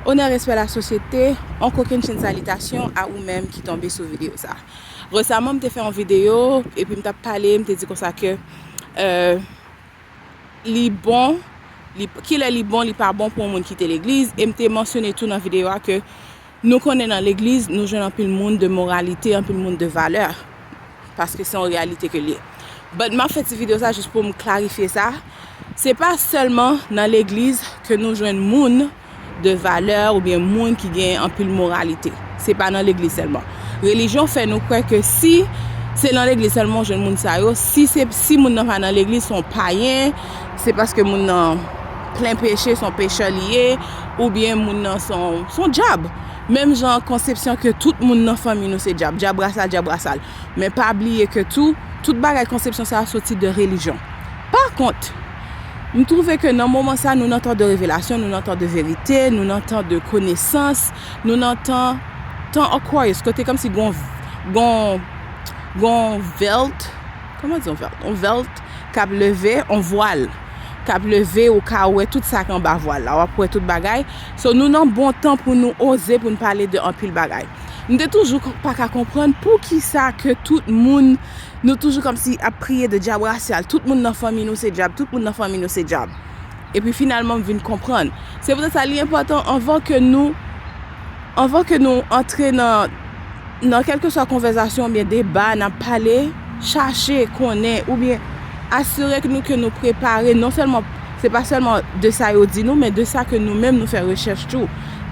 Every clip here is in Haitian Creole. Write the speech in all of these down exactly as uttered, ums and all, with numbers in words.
Onè, respè, lasosyete, yon kokennchenn salitasyon a ou menm ki tonbe sou videyo sa. Resaman, m te fè yon videyo, epi m t ap pale, m te di konsa ke, euh, li bon, li, kilè li bon, li pa bon pou yon moun kite legliz, e m te mansyone tou nan videyo a ke nou konnen nan legliz, nou jwenn anpil moun de moralite, anpil moun de valè. Paske se yon reyalite ke l ye. But m ap fè ti videyo sa jis pou m klarifye sa. Se pa sèlman nan legliz ke nou jwenn moun de valè oubyen moun ki gen anpil moralite. Se pa nan legliz sèlman. Relijyon fè nou kwè ke si se nan legliz sèlman w jwenn moun sa yo, si se, si moun nan pa nan legliz, se yon payen, se paske moun nan plen peche, se yon pechè li ye, oubyen moun nan se yon, se yon dyab. Menm jan konsepsyon ke tout moun nan fanmi nou se dyab, dyab rasa l, dyab rasa l. Men pa bliye ke tou, tout bagay konsepsyon sa a soti de relijyon. Pa kont, m twouve ke nan moman sa, nou nan tan de revelasyon, nou nan tan de verite, nou nan tan de konesans, nou nan tan, tan Aquarius, kote kòmsi gon, gon, gon vèl, kòman di yon vèl? Yon vèl k ap leve, yon vwal k ap leve, ou ka wè tout sa k anba vwal la, w ap wè tout bagay. So, nou nan bon tan pou nou oze, pou n pale de anpil bagay. M te toujou k-, pa ka konprann poukisa ke tout moun, nou toujou kòmsi ap priye de dyab rasyal. Tout moun nan fanmi nou se dyab, tout moun nan fanmi nou se dyab. Epi finalman, m vin konprann. Se poutèt sa, li enpòtan anvan ke nou, anvan ke nou antre nan, nan kèlkeswa konvèsasyon oubyen deba n ap pale, chache konnen oubyen asire nou ke nou prepare, non sèlman, se pa sèlman de sa yo di nou, men de sa ke nou menm nou fè rechèch tou.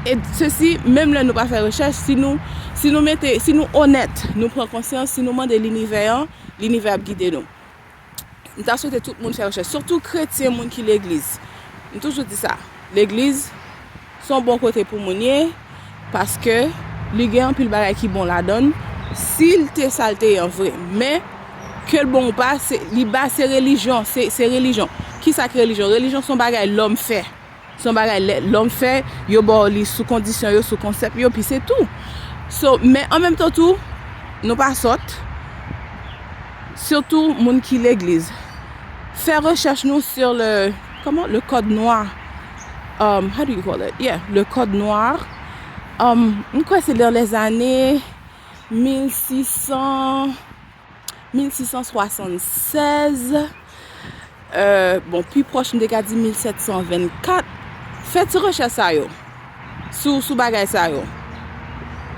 E sesi, menm lè nou pa fè rechèch, si nou, si nou mete, si nou onèt, nou pran konsyans, si nou mande linivè an, linivè ap gide nou. M ta swete tout moun fè rechèch, sitou kretyen, moun ki legliz. M toujou di sa, legliz se yon bon kote pou moun ye, paske li gen anpil bagay ki bon ladan l, si l te sa l te ye an vre. Men, ke l bon ou pa, se, li ba, se relijyon, se, se relijyon. Kisa k relijyon? Relijyon se yon bagay lòm fè. Se yon bagay lè, lòm fè, yo ba w li sou kondisyon yo, sou konsèp yo, pi se tou. So, men an menm tan tou, nou pa sòt, sitou moun ki legliz. Fè rechèch nou sur le, comment, le code noir. Um, how do you call it? Yeah, le code noir. Um, m kwè se dans les années mil sis san, mil sis san swasannsèz. Euh, bon, pi pwòch, m te ka di mil sèt san vennkat. Fè ti rechèch sa yo. Sou, sou bagay sa yo.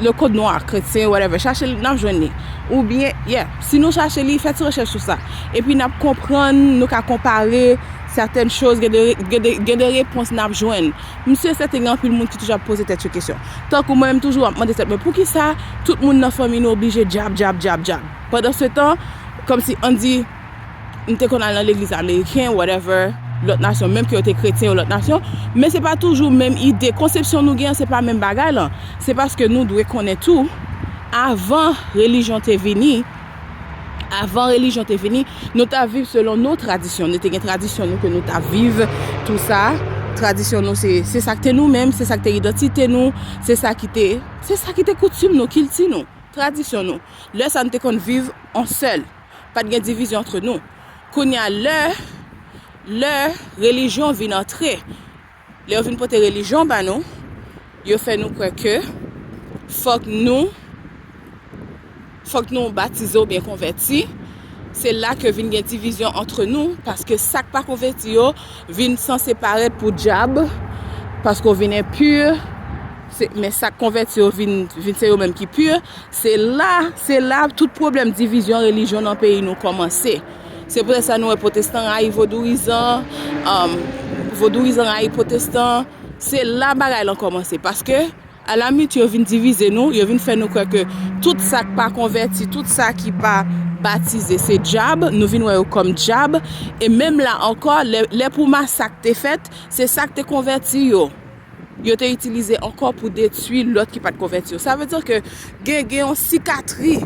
Le code noir, kretyen, whatever. Chache l, n ap jwenn li. Oubyen, yeah, si nou chache li, fè ti rechèch sou sa. Epi n ap konprann, nou ka konpare sètèn choz, gen de, gen de, gen de repons n ap jwenn. M si e sèten gen anpil moun ki toujou ap poze tèt yo kesyon. Tankou mwen menm toujou ap mande tèt mwen, poukisa tout moun nan fanmi nou oblije dyab, dyab, dyab, dyab? Pandan se tan, kòmsi ann di, m te konn al nan legliz ameriken, whatever, lòt nasyon, menm ke yo te kretyen, yon lòt nasyon, men se pa toujou menm ide, konsepsyon nou gen an, se pa menm bagay lan. Se paske nou dwe konnen tou, avan relijyon te vini, avan relijyon te vini, nou t ap viv selon nou tradisyon. Nou te gen tradisyon nou ke nou t ap viv, tou sa. Tradisyon nou, se, se sa k te nou menm, se sa k te idantite nou, se sa ki te, se sa ki te koutim nou, kilti nou, tradisyon nou. Lè sa, nou te konn viv an sèl. Pa t gen divizyon antre nou. Kounye a, lè, lè relijyon vin antre, lè yo vin pote relijyon ba nou, yo fè nou kwè ke fòk nou, fòk nou batize oubyen konvèti. Se la ke vin gen divizyon antre nou, paske sa k pa konvèti yo vin sanse parèt pou dyab, paske w vin enpi, se, men sa k konvèti yo vin, vin se yo menm ki pi. Se la, se la tout pwoblèm divizyon relijyon nan peyi nou kòmanse. Se poutèt sa nou wè pwotestan rayi vodourizan, um, vodourizan rayi pwotestan. Se la bagay lan kòmanse. Paske, alamit, yo vin divize nou, yo vin fè nou kwè ke tout sa k pa konvèti, tout sa ki pa batize, se dyab. Nou vin wè yo kòm dyab. E menm la ankò, lè, lè pou masak te fèt, se sa k te konvèti yo. Yo te itilize ankò pou detwi lòt ki pa t konvèti yo. Sa vle di ke gen, gen yon sikatri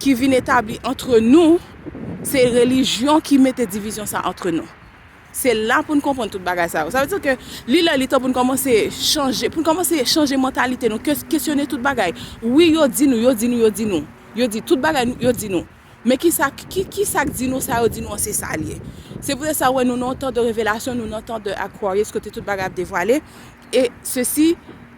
ki vin etabli antre nou, se relijyon ki mete divizyon sa antre nou. Se la pou n konprann tout bagay sa yo. Sa vle di ke li lè li tan pou n kòmanse chanje, pou n kòmanse chanje mantalite nou, kes-, kesyone tout bagay. Wi, yo di nou, yo di nou, yo di nou. Yo di tout bagay, yo di nou. Men kisa, ki, kisa k di nou sa yo di nou an, se sa l ye. Se poutèt sa w wè nou nan yon tan de revelasyon, nou nan tan de Aquarius, kote tout bagay ap devwale. E sesi,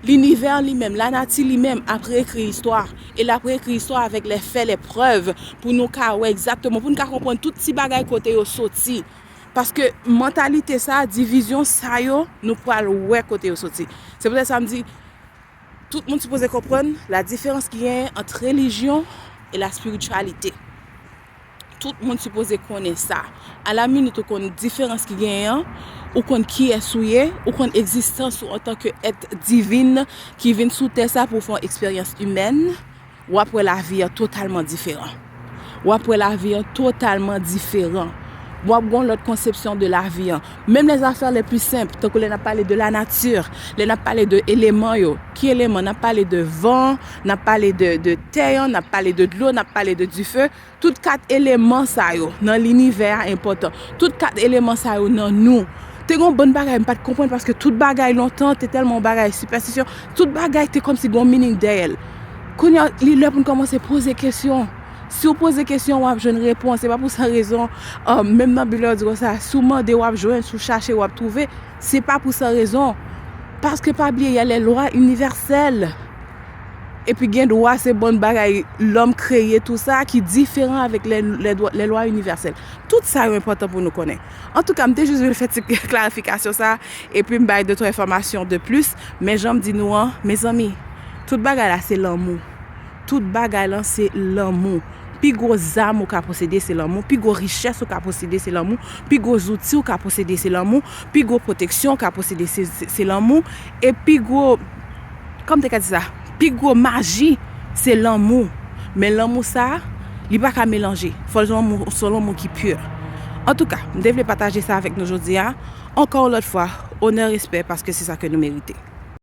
linivè li menm, lanati li menm ap reekri istwa. E l ap reekri istwa avèk lè fè, lè prèv, pou nou ka wè egzakteman, pou nou ka konprann tout ti bagay kote yo soti. Paske mantalite sa, divizyon sa yo, nou pral wè kote yo soti. Se poutèt sa m di, tout moun sipoze konprann la diferans ki genyen ant relijyon e la spirityalite. Tout moun sipoze konnen sa. A la minit ou konn diferans ki genyen an, ou konn kiyès ou ye, ou konn egzistans ou antanke èt divin ki vin sou tè sa pou w fè yon eksperyans imèn, w ap wè lavi an totalman diferan. W ap wè lavi an totalman diferan. W ap gen yon lòt konsepsyon de lavi an. Menm lè zafè le pli senp, tankou lè n ap pale de la nature, lè n ap pale de eleman yo. Ki eleman? N ap pale de van, n ap pale de, de tè an, n ap pale de dlo, n ap pale de dife. Tout kat eleman sa yo nan linivè a enpòtan. Tout kat eleman sa yo nan nou. Te gen yon bann bagay m pa t konprann paske tout bagay lontan te tèlman yon bagay sipèstisyon. Tout bagay te kòmsi gen yon meaning dèyè l. Kounye a, li lè pou n kòmanse poze kesyon. Si w poze kesyon, w ap jwenn repons. Se pa pou sa rezon, uh, menm nan Bib la, yo di konsa, si w mande, w ap jwenn, si w chache, w ap twouve. Se pa pou sa rezon. Paske pa bliye, y a les lois universelles. Epi gen dwa se bann bagay lòm kreye tou sa ki diferan avèk lè, lè, lè lwa inivèsèl. Tout sa yo enpòtan pou nou konnen. Antouka, m te jis vle fè ti klarifikasyon sa, epi m bay de twa enfòmasyon de plis, men jan m di nou an, mezanmi, tout bagay la se lanmou. Tout bagay lan se lanmou. Pi gwo zam ou ka posede se lanmou, pi gwo richès ou ka posede se lanmou, pi gwo zouti ou ka posede se lanmou, pi gwo pwoteksyon ou ka posede se, se, se lanmou, e pi gwo, kòman m te ka di sa? Pi gwo maji se lanmou. Men lanmou sa, li pa ka melanje. Fò l se lanmou, se lanmou ki pure. Antouka, m te vle pataje sa avèk nou jodi a. Ankò yon lòt fwa, onè, respè, paske se sa ke nou merite.